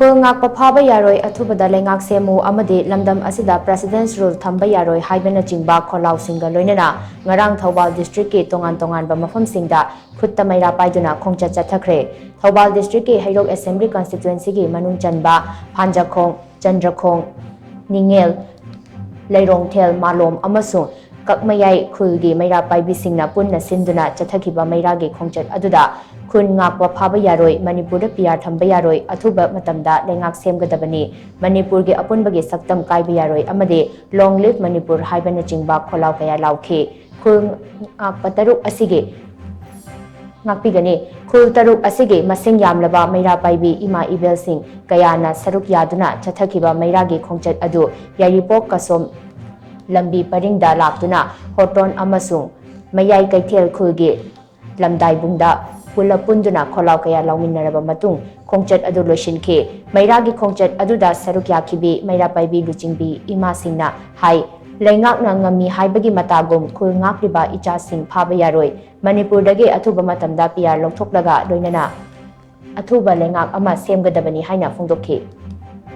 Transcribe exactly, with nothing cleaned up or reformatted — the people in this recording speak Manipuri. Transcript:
ꯈꯨꯜ ꯉꯥꯛꯄ ꯐꯥꯕ ꯌꯥꯔꯣꯏ, ꯑꯊꯨꯕꯗ ꯂꯩꯉꯥꯛ ꯁꯦꯝꯃꯨ ꯑꯃꯗꯤ ꯂꯝꯗꯝ ꯑꯁꯤꯗ President's Rule ꯊꯝꯕ ꯌꯥꯔꯣꯏ ꯍꯥꯏꯕꯅꯆꯤꯡꯕ ꯈꯣꯜꯂꯥꯎꯁꯤꯡꯒ ꯂꯣꯏꯅꯅ ꯉꯔꯥꯡ ꯊꯧꯕꯥꯜ districtꯀꯤ ꯇꯣꯉꯥꯟ ꯇꯣꯉꯥꯟꯕ ꯃꯐꯝꯁꯤꯡꯗ ꯈꯨꯠꯇ ꯃꯩꯔꯥ ꯄꯥꯏꯗꯨꯅ ꯈꯣꯡꯆꯠ ꯆꯠꯊꯈ꯭ꯔꯦ꯫ ꯊꯧꯕꯥꯜ districtꯀꯤ ꯍꯩꯔꯣꯛ Assembly Constituencyꯒꯤ ꯃꯅꯨꯡ ꯆꯟꯕ ꯐꯥꯟꯖꯈꯣꯡ, ꯆꯟꯗ꯭ꯔꯈꯣꯡ, ꯅꯤꯡꯉꯦꯜ, ꯂꯩꯔꯣꯡꯊꯦꯜ, ꯃꯥꯂꯣꯝ ꯑꯃꯁꯨꯡ ꯀꯛꯃꯌꯥꯏ ꯈꯨꯜꯒꯤ ꯃꯩꯔꯥ ꯄꯥꯏꯕꯤꯁꯤꯡꯅ ꯄꯨꯟꯅ ꯁꯤꯟꯗꯨꯅ ꯆꯠꯊꯈꯤꯕ ꯃꯩꯔꯥꯒꯤ ꯈꯣꯡꯆꯠ ꯑꯗꯨꯗ ꯈꯨꯟ ꯉꯥꯛꯄ ꯐꯥꯕ ꯌꯥꯔꯣꯏ, ꯃꯅꯤꯄꯨꯔꯗ PR ꯊꯝꯕ ꯌꯥꯔꯣꯏ, ꯑꯊꯨꯕ ꯃꯇꯝꯗ ꯂꯩꯉꯥꯛ ꯁꯦꯝꯒꯗꯕꯅꯤ, ꯃꯅꯤꯄꯨꯔꯒꯤ ꯑꯄꯨꯟꯕꯒꯤ ꯁꯛꯇꯝ ꯀꯥꯏꯕ ꯌꯥꯔꯣꯏ ꯑꯃꯗꯤ Long Live Manipur ꯍꯥꯏꯕꯅꯆꯤꯡꯕ ꯈꯣꯜꯂꯥꯎ ꯀꯌꯥ ꯂꯥꯎꯈꯤ꯫ ꯈꯨꯜ ꯉꯥꯛꯄ ꯇꯔꯨꯛ ꯑꯁꯤꯒꯤ ꯉꯥꯛꯄꯤꯒꯅꯤ꯫ ꯈꯨꯜ ꯇꯔꯨꯛ ꯑꯁꯤꯒꯤ ꯃꯁꯤꯡ ꯌꯥꯝꯂꯕ ꯃꯩꯔꯥ ꯄꯥꯏꯕꯤ ꯏꯃꯥ ꯏꯕꯦꯜꯁꯤꯡ ꯀꯌꯥꯅ ꯁꯔꯨꯛ ꯌꯥꯗꯨꯅ ꯆꯠꯊꯈꯤꯕ ꯃꯩꯔꯥꯒꯤ ꯈꯣꯡꯆꯠ ꯑꯗꯨ ꯌꯥꯏꯔꯤꯄꯣꯛ ꯀꯁꯣꯝ ꯂꯝꯕꯤ ꯄꯔꯤꯡꯗ ꯂꯥꯛꯇꯨꯅ ꯍꯣꯇꯣꯟ ꯑꯃꯁꯨꯡ ꯃꯌꯥꯏ ꯀꯩꯊꯦꯜ ꯈꯨꯜꯒꯤ ꯂꯝꯗꯥꯏꯕꯨꯡꯗ ꯄꯨꯂꯞ ꯄꯨꯟꯗꯨꯅ ꯈꯣꯜꯂꯥꯎ ꯀꯌꯥ ꯂꯥꯎꯃꯤꯟꯅꯔꯕ ꯃꯇꯨꯡ ꯈꯣꯡꯆꯠ ꯑꯗꯨ ꯂꯣꯏꯁꯤꯟꯈꯤ꯫ ꯃꯩꯔꯥꯒꯤ ꯈꯣꯡꯆꯠ ꯑꯗꯨꯗ ꯁꯔꯨꯛ ꯌꯥꯈꯤꯕꯤ ꯃꯩꯔꯥ ꯄꯥꯏꯕꯤ ꯂꯨꯆꯤꯡꯕꯤ ꯏꯃꯥꯁꯤꯡꯅ ꯍꯥꯏ, ꯂꯩꯉꯥꯛꯅ ꯉꯝꯃꯤ ꯍꯥꯏꯕꯒꯤ ꯃꯇꯥꯒꯨꯝ ꯈꯨꯜ ꯉꯥꯛꯂꯤꯕ ꯏꯆꯥꯁꯤꯡ ꯐꯥꯕ ꯌꯥꯔꯣꯏ, ꯃꯅꯤꯄꯨꯔꯗꯒꯤ ꯑꯊꯨꯕ ꯃꯇꯝꯗ PR ꯂꯧꯊꯣꯛꯂꯒ ꯂꯣꯏꯅꯅ ꯑꯊꯨꯕ ꯂꯩꯉꯥꯛ ꯑꯃ ꯁꯦꯝꯒꯗꯕꯅꯤ ꯍꯥꯏꯅ ꯐꯣꯡꯗꯣꯛꯈꯤ꯫